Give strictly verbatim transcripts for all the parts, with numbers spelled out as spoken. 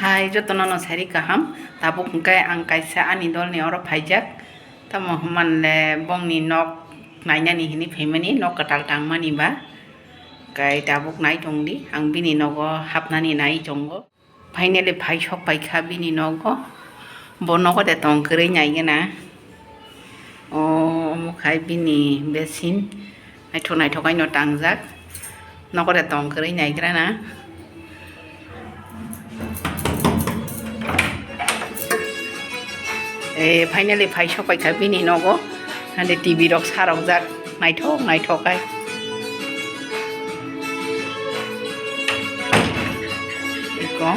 Hai jotono no sari kaham, tabuk hwnkhe ang kaisa ani dolni oro phaijak, tamo hwnmanle bongni nok nainani hinwi phaimani, nok kwtal tangmani ba, kai tabuk nai tongdi, ang bini nogo hapnani nai tongo. Finally phai sok paikha bini nogo, bo nogo de tong kwrwi naigena. O, omo khai bini besin. Naithok naithok aino tangjak. Nokore tong kwrwi naigrana. Eh, finally phai sok paikha bini nogo. Hande T V rok sarokjak. Naithok naithok kai. Iko.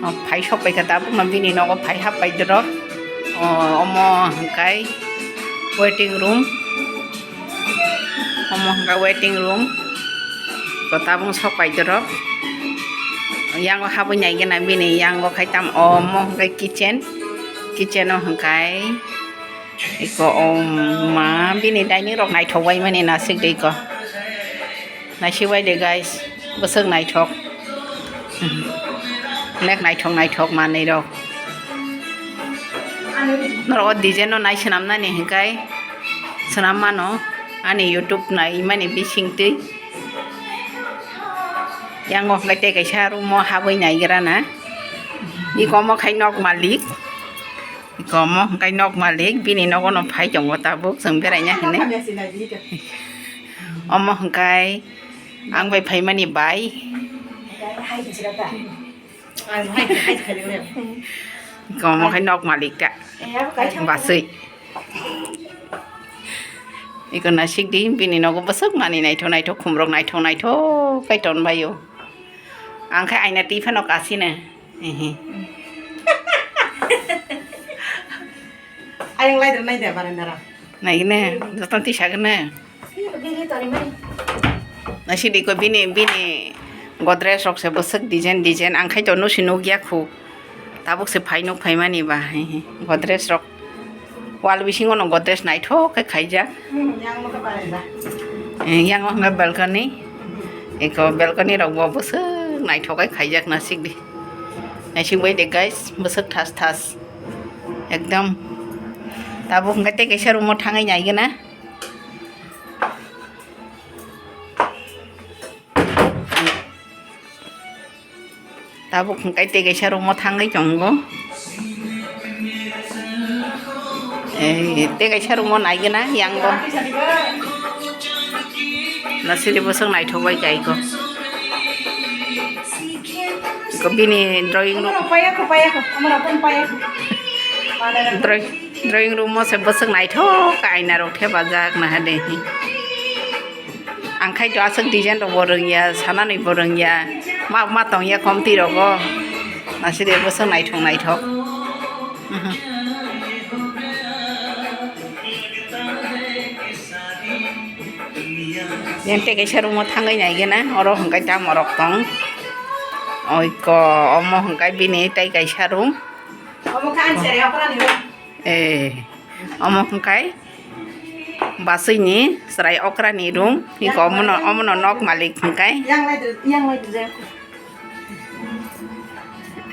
O, phai sok paikha tabukno bini nogo phai hap pai dorok. O, omo hwnkhe waiting room. Omo hwnkhe waiting room. Ko tabuk sok pai dorok. Yango habwi naigena bini yango khai tam omo hwnkhe kitchen. Kitchen o hwnkhe iko, o ma, bini dining rok naithok bai mani nasik de iko. Naisik bai de guys, bwswk naithok. Nek naithok naithok manwi rok. Norok o design no nai swnam nani hwnkhe swnam mano ani YouTube nai mani bising twi. Yango hwnkhe tei kaisa room o habwi naigrana. Iko omo khai nok malik. Iko omo hwnkhe nok malik, bini nogo no phai tongo tabuk chwng beraina hinwi. Omo hwnkhe ang bai phaimani bai. Iko omo khai nok malik ta. Baswi. Iko nasik di, bini nogo bwswk mani naithok naithok, khumrok naithok naithok kai ton baio. Ang khai aina twi phano kasina. Ehe. Ayang lai da nai da baranda ra. Nai ne, joto twi sagana. Bini tori mani. Nasik di ko bini, bini Godrej rok se bwswk design design, ang khai to nusi nukya khu. Tabuk se phai nuk phaimani ba, he, he. Godrej rok. Wall bisingo no Godrej naithok khe khaijak. Hmm, yang mo khe baranda. Eh, yang o hwnba balcony. Eko balcony rok bo bwswk naithok khe khaijak nasik di. Naisik bai de guys, bwswk thas thas. Ekdom. Tabuk hwnkhe tei kaisa room o thangwi naigena. Tabuk hwnkhe tei kaisa room o thangwi tongo. Eh, tei kaisa room o naigena yango. Nasiri bwswk naithok bai kha iko. Iko bini drawing room. Drawing, drawing room o se bwswk naithok khe aina rok thepajak naha de. Ang khai to aswk design rok bo rwngya, sanani bo rwngya, ma, ma tongya khomti rogo. Nasiri bwswk naithok naithok. Mhm. Yang tei kaisa room o thangwi naigena, oro hwnkhe tamo rok tong. Oi ko, omo hwnkhe bini tei kaisa room. Omo khe ang cherai okra ni room. Eh, omo hwnkhe baswi ni chwrai okra ni room, iko omono, omono nok malik hwnkhe. Yang lai de, yang lai de.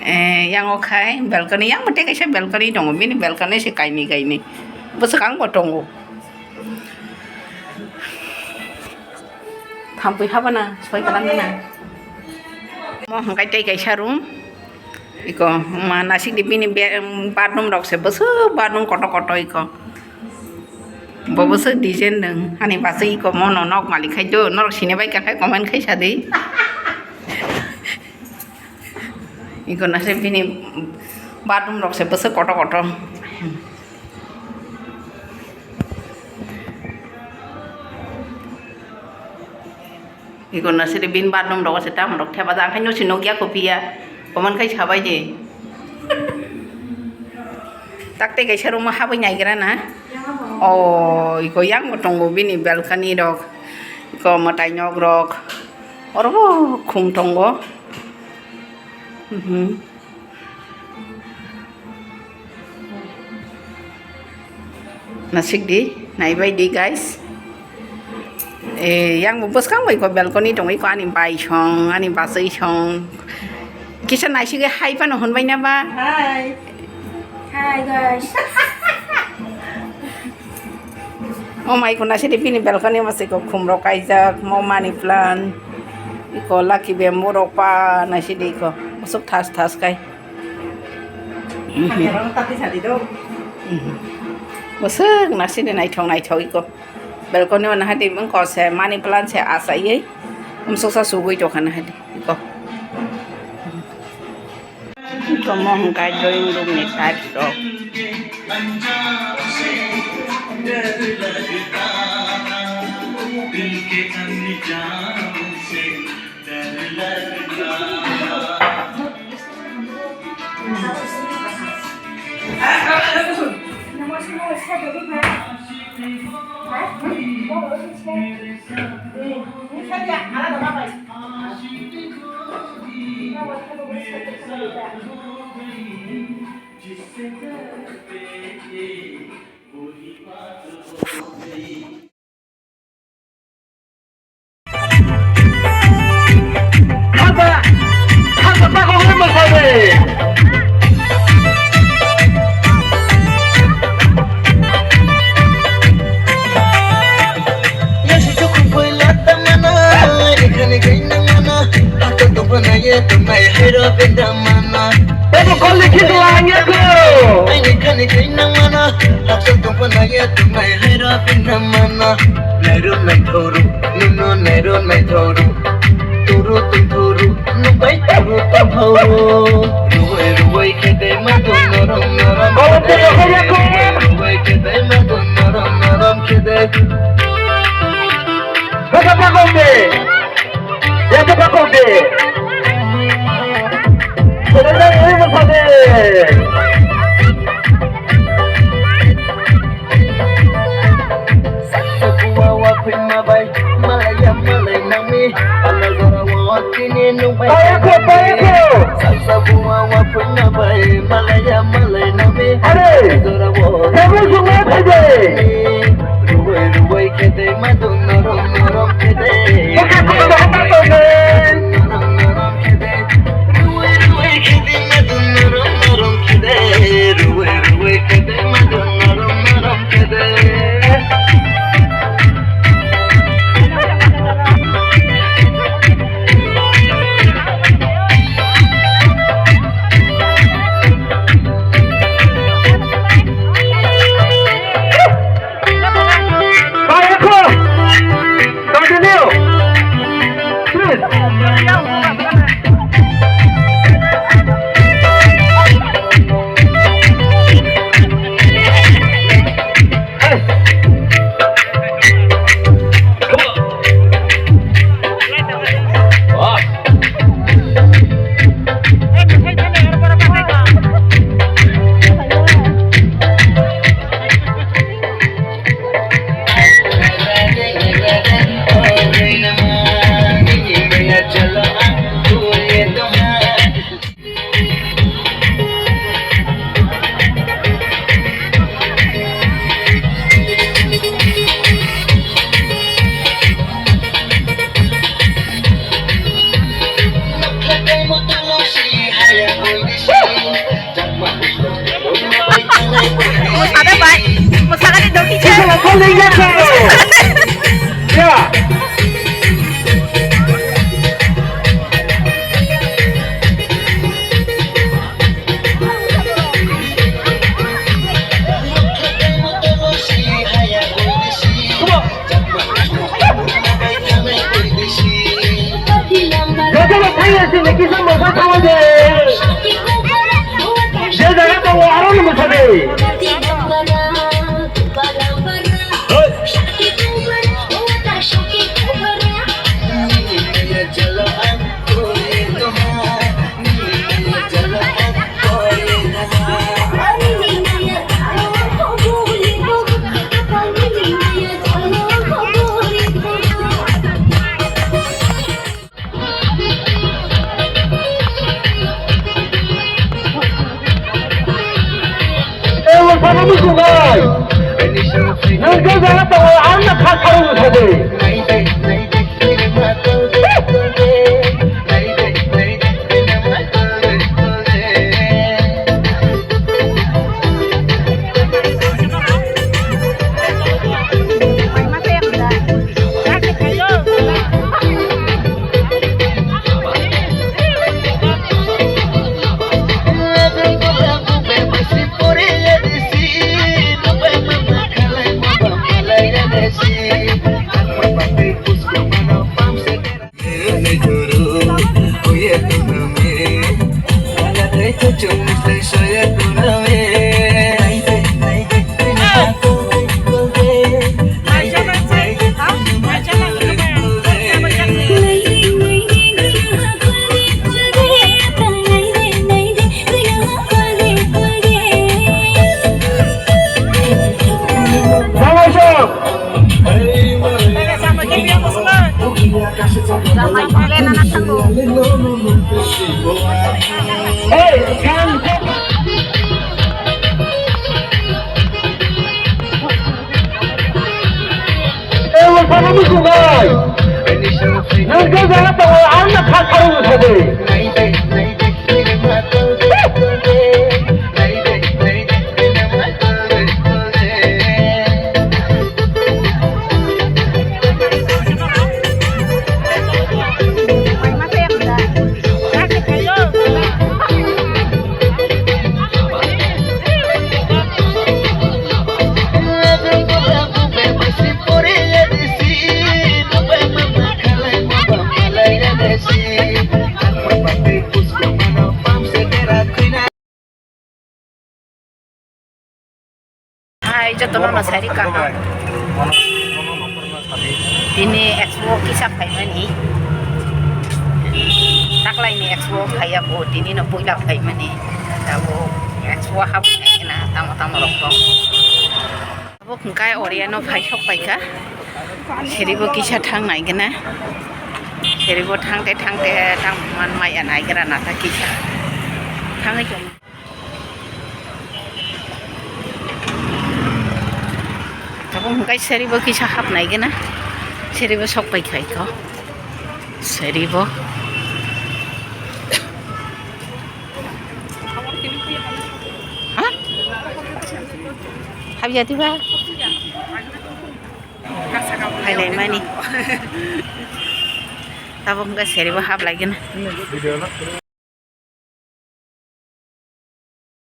Eh, yang o khai balcony, yang bo tei kaisa balcony tongo, bini balcony se kainwi kainwi. Bwswk ang bo tongo. Thampui habana soi kalang gana. Mo hwnkhe tei kaisa room. Iko ma nasik di bini be-, bathroom rok se bwswk bathroom kotor kotor iko. Bo bwswk design nung. Ani bwswk iko mono nok malik khai do. Norok sini bai kha khai comment khai sa di. Iko nasik bini bathroom rok se bwswk kotor kotor. Iko nasiri bin bathroom rogo se tamo rok thepajak, ang khe nusi nukya kho phiya, comment khai sabai di. Tak tei kaisa room o habwi naigra na. O, iko yang bo tongo bini balcony rok, iko mwtai nok rok, oro bo khum tongo. Mhm. Nasik di, naibai di, guys. Eh, yang bo bwskang bai ko balcony tongwi ko ani bai song, ani bachai song. Kisa naisingwi hai phano hwnbai na ba? Hi. Hi, guys. O mai ko naisidi bini balcony o se ko khumrok kaijak, mo money plant, iko lucky bamboo rok pa naisidi iko bwswk thas thas kai. Hamya rok tati sadi do. Bwswk naisidi naithok naithok iko. Balcony o nahadi mung ko se money plant se asaiwi umsoksa sugwi tongkha nahadi iko. Iko mo hwnkha drawing room ni types rok. Hasa, hasa takhuk rimani sadi. Yasi chukun pui lata mana, ikhani gaina mana, hakto tongpana ye tunai hairo benda mana. Abo koli khitwa ang yaku. Aini khani khaina mana, hapsal tongpana ya tunai haira bina mana. Nairu naithoru, nuno nairu naithoru. Turu tunturu, nubai turu tunturu. Ruwai ruwai khede madu norom norom. Kolo khede, turu yaku. Ruwai ruwai khede madu norom norom khede. Baka baka umbe. Yaku baka umbe. Saksa buwa wa phima bai, malaya malai nami, ana jora wa tini nung bai. Payako, payako. Saksa buwa wa phima bai, malaya malai nami, ana jora wa. Ruwai ruwai khede madu norom norom khede. Baka baka baka umbe. Norom norom khede. Continue. Please. Musada bai, musada ni doki je. Kisa la kol ni ya ko. Ya. Jotono phaiya chini kisa mosa thawa de. Je jaga tongo aro ni mosa de. Hai, jotono no sari kaham. Tini expo kisa phaimani. Taklaini expo phaiya bo, tini no puila phaimani. Tabo expo habwi naikhe na, tamo tamo rok tong. Abo hwnkhe Oriya no phai sok paikha. Seribo kisa thang naigena. Seribo thangte thangte tang man maya naigra nata kisa. Thangwi tong. Tabuk hwnkhe seribo kisa hapnai gana, seribo sok pai khai kho, seribo. Ha? Habya diba? Hai lai mani. Tabuk hwnkhe seribo hap lai gana.